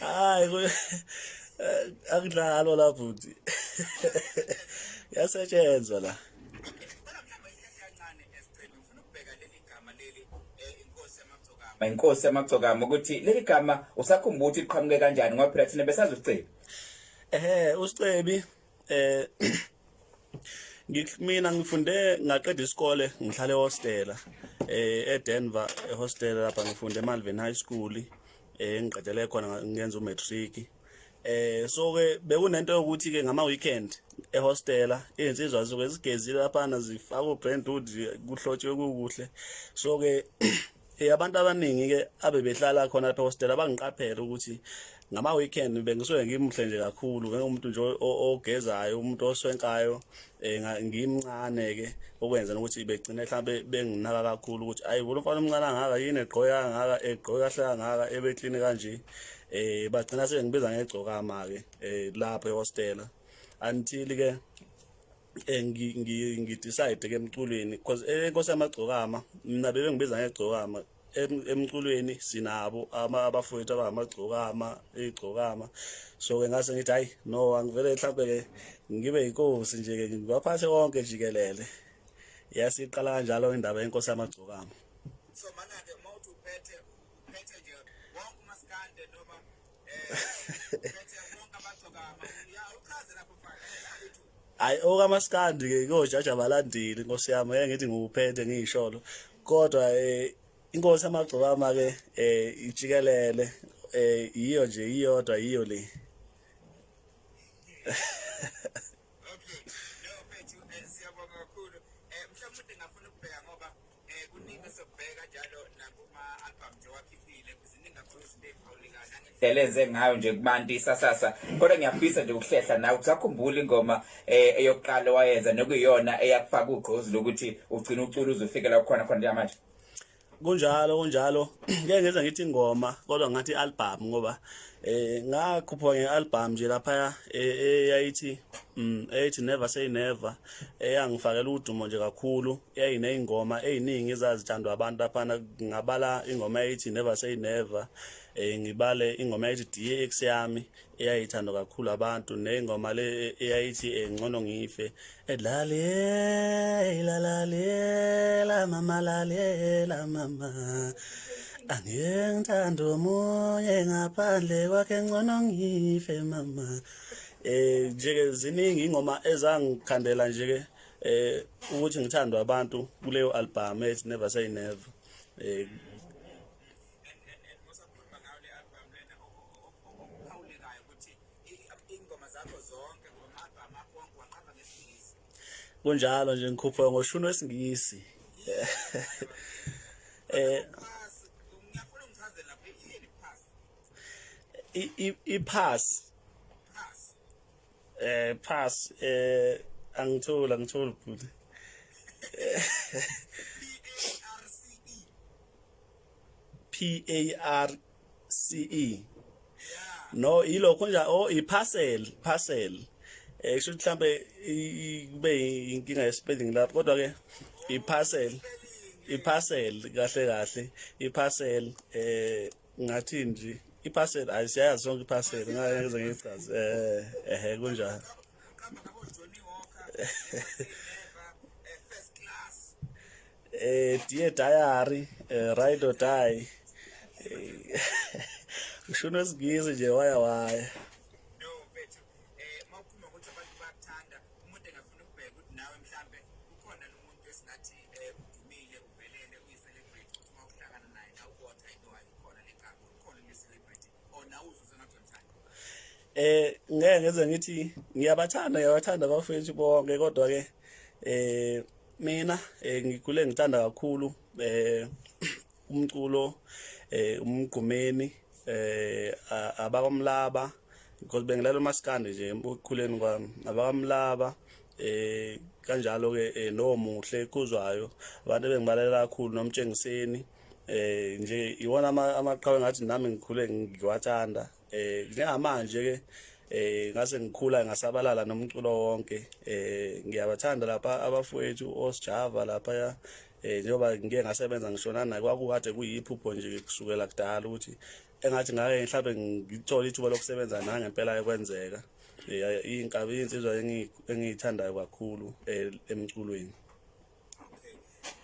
Hayi, akudlalwa la bhuti. Yasetshenzwa la. Inkosi yamagcokama, ukuthi leli gama usakhumbula ukuthi liqhamuke kanjani, ngoba phela thina besazi uSicebi. Ehhe, uSicebi, mina ngifunde ngaqeda isikole, ngihlale ehostela eDenver, ehostela lapha ngifunde eMalvern High School, ngiqedele khona ngenza umatric. So ke bekunento yokuthi ke ngama weekend ehostela izinsizwa zisuke zigezile laphana, zifaka ubrandwood, kuhlotshwe kukuhle. So ke abantu abaningi ke abebehlala khona lapha ehostela bangiqaphela ukuthi ngama weekend bengisuke ngimhle nje kakhulu, njengomuntu nje ogezayo, umuntu oswenkayo, ngimncane ke, okwenza ukuthi begcine mhlambe benginaka kakhulu ukuthi ayi, lo mfana omncane kangaka yini egqoke kangaka, egqoke kahle kangaka, ebeclean kanje. Bagcina sebengibiza ngegcokama ke lapho ehostela, until ke ngi decide ke emculweni, because enkosi yamagcokama mina bebengibiza ngegcokama. Emculweni sinabo abafowethu abangamagcokama, igcokama. So ke ngase ngithi hayi no, angivele mhlawumbe ke ngibe inkosi nje ke, ngibaphathe konke jikelele. Yasiqala kanjalo indaba yenkosi yamagcokama. So mana ke, uma uthi uphethe, uphethe nje wonke umaskande noma uphethe wonke amagcokama? Ya, uchaze lapho mfana akithi. Hayi, okamaskandi ke kuyojaja abalandeli, inkosi yami. Ngeke ngithi ngiwuphethe ngiyisholo, kodwa inkosi yamagcokama ke ijikelele, yiyo nje iyodwa, yiyo le. Okay, no mfethu, siyabonga kakhulu. Mhlawumbe ngafuna ukubheka, ngoba kuningi esokubheka njalo nakuma album nje wakhiphile, ziningi kakhulu izinto eziphawulekayo nangendlela enze ngayo nje kubantu isasasa. Kodwa ngiyafisa nje ukuhlehla nawe, usakhumbula ingoma eyokuqala wayenza nokuyiyona eyakufaka ugqozi lokuthi ugcina ucula uze ufike la khona khona njengamanje? Kunjalo, kunjalo. Ngeke ngize ngithi ingoma, kodwa ngathi i-album, ngoba ngakhuphuka nge-album nje lapha eyayithi eyithi Never Say Never, eyangifakela udumo nje kakhulu. Yayineyingoma eziningi ezazithandwa abantu laphana. Ngabala ingoma eyithi Never Say Never, ngibale ingoma eyithi DX yami eyayithandwa kakhulu abantu, nengoma le eyayithi Ngcono Ngife, edlalela lalela mama, lalela mama, angeke ngithanda omunye ngaphandle kwakhe, ngcono ngife mama. Nje ke ziningi ingoma ezangikhandela nje ke ukuthi ngithandwa abantu kuleyo album ethi Never Say Never. And usakhuluma ngayo le album lena, okuphawulekayo ukuthi ingoma zakho zonke, ngoba ama-album akho wonke waqamba ngesiNgisi. Kunjalo nje, ngikhuphuka ngoshuni wesiNgisi. Pass, ngiyafuna ungichazele lapho, yini pass? I-pass? Pass. Pass, angitholi, angitholi bhuti. P A R C E. P A R C E? No, ilokho nje, oh, i-parcel, parcel. Kusho ukuthi mhlambe kube inkinga ye-spelling lapho, kodwa ke i-parcel, i-parcel kahle kahle, i-parcel. Ngathi nje i-parcel, ayisiyazi sonke i-parcel, ngeke ngize ngiyichaze. Ehe, kunjalo. Uqamba ngabo Johnny Walker, Never, First Class. Dear Diary, Ride or Die. Ushuni wesiNgisi nje waya waya. No mfethu, mawukhuluma ukuthi abantu bayakuthanda, umuntu engafuna ukubheka ukuthi nawe mhlambe kukhona nomuntu esingathi udumile, uvelele, uyi-celebrity, ukuthi uma uhlangana naye nawubona, hayi no, ayikhona le gama, ukhona le celebrity, or nawe uzuzwe ngathi uyamthanda? Ngeke ngize ngithi ngiyabathanda, ngiyabathanda abafethu bonke, kodwa ke mina ngikhule ngithanda kakhulu umculo umgqumeni, abakwamlaba, because bengilalela umaskandi nje ekukhuleni kwami, abakwamlaba, kanjalo ke nomuhle Khuzwayo, abantu ebengibalela kakhulu, nomtshengiseni, nje iwona amaqhawe ngathi nami ngikhule ngiwathanda. Njengamanje ke Ngase ngikhula ngasabalala nomculo wonke. Ngiyabathanda lapha abafowethu oSjava lapha, njengoba ngike ngasebenza ngishona naye, kwakukade kuyiphupho nje kusukela kudala ukuthi engathi ngake mhlawumbe ngithole ithuba lokusebenza naye ngempela ekwenzeka. Inkabi insizwa engiyithandayo kakhulu emculweni. Okay,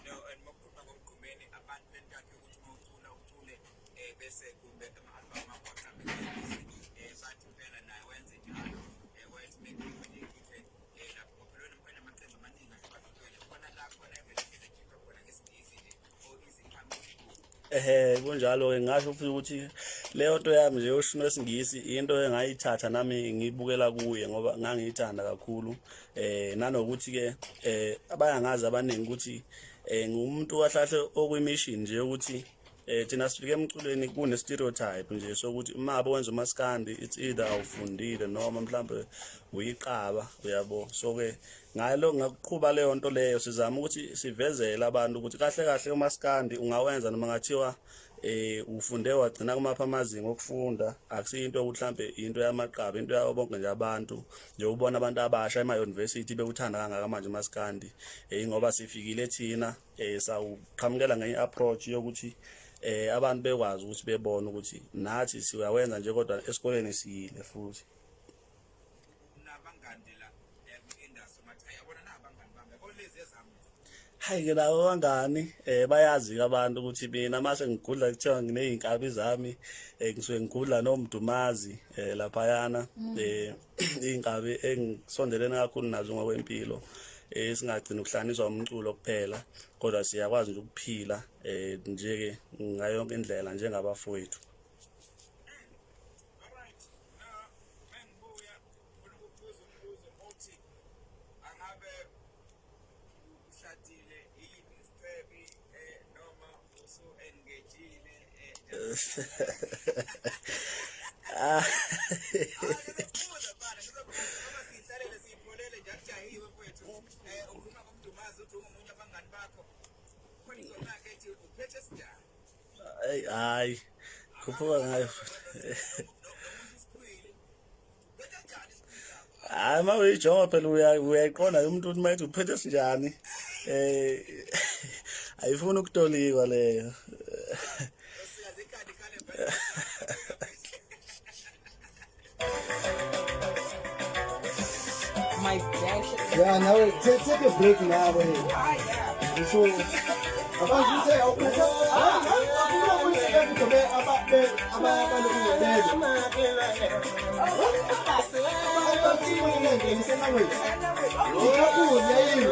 no, and makukhuluma ngomgqumeni, abantu bentathu yokuthi uma ucula ucule bese kumbe ama-album akho aqambe ngesiNgisi, bathi impela naye wenze njalo, wayethi mekhiphe nje ikhiphe lapho ngoba phela wena amaqembu amaningi ahlukahlukene khona la khona evele hleze ekhipha khona ngesiNgisi nje or izikhami. Ehhe, kunjalo-ke, ngingasho futhi ukuthi leyo nto yami nje yoshuni wesiNgisi into engayithatha nami ngiyibukela kuye ngoba ngangiyithanda kakhulu. Nanokuthi-ke abayangazi abaningi ukuthi ngumuntu kahle okwi-mission nje ukuthi thina sifike emculweni kune stereotype nje sokuthi uma wenza umaskandi it's either awufundile noma mhlambe uyiqaba, uyabo. So ke ngalo ngakuqhuba leyo nto leyo, sizama ukuthi sivezele abantu ukuthi kahle kahle umaskandi ungawenza noma ngathiwa ufunde wagcina kumapha amazinga okufunda, akusiyinto ukuthi mhlambe into yamaqaba, into yabo bonke nje abantu nje. Ubona abantu abasha ema university bekuthanda kangaka manje umaskandi, ngoba sifikile thina sawuqhamukela ngenye approach yokuthi abantu bekwazi ukuthi bebone ukuthi nathi siyawenza nje kodwa esikoleni siyile futhi. Unabangani la kwi-industry ngathi ayabona na abangani bami, yabo lezi ezami? Hayi ke, labo bangani bayazi abantu ukuthi mina mase ngigudla kuthiwa ngineyinkabi zami, ngisuke ngigudla nomdumazi laphayana, inkabi engisondelene kakhulu nazo ngokwempilo, singagcina ukuhlanganiswa umculo kuphela kodwa siyakwazi nje ukuphila nje ke ngayo yonke indlela njengabafowethu. Alright, now mengibuya ufuna ukubuza umbuzo othi angabe ushadile yini isicebi noma usu engagile? Ah. Ngizokubuza bana, ngizokubuza ngoba siyihlalele siyipholele nje, akujahiwe mfowethu. Ukhuluma ngomdumazi, uthi ungomunye abangani bakho, khona ingoma yakhe ethi uphethe esinjani. Hayi hayi, khuphuka ngayo. Hayi, uma uyijonga phela uyayiqonda umuntu ukuthi uma ethi uphethe esinjani, ayifuni ukutolikwa leyo. Sikaze ikhadi ikhale. My back. Yeah, now take a break now. Eh. So, abantu uthe awuphethe akula ukuthi be aba be aba abantu ngene ngiselanguage. Ikakhulu yayini.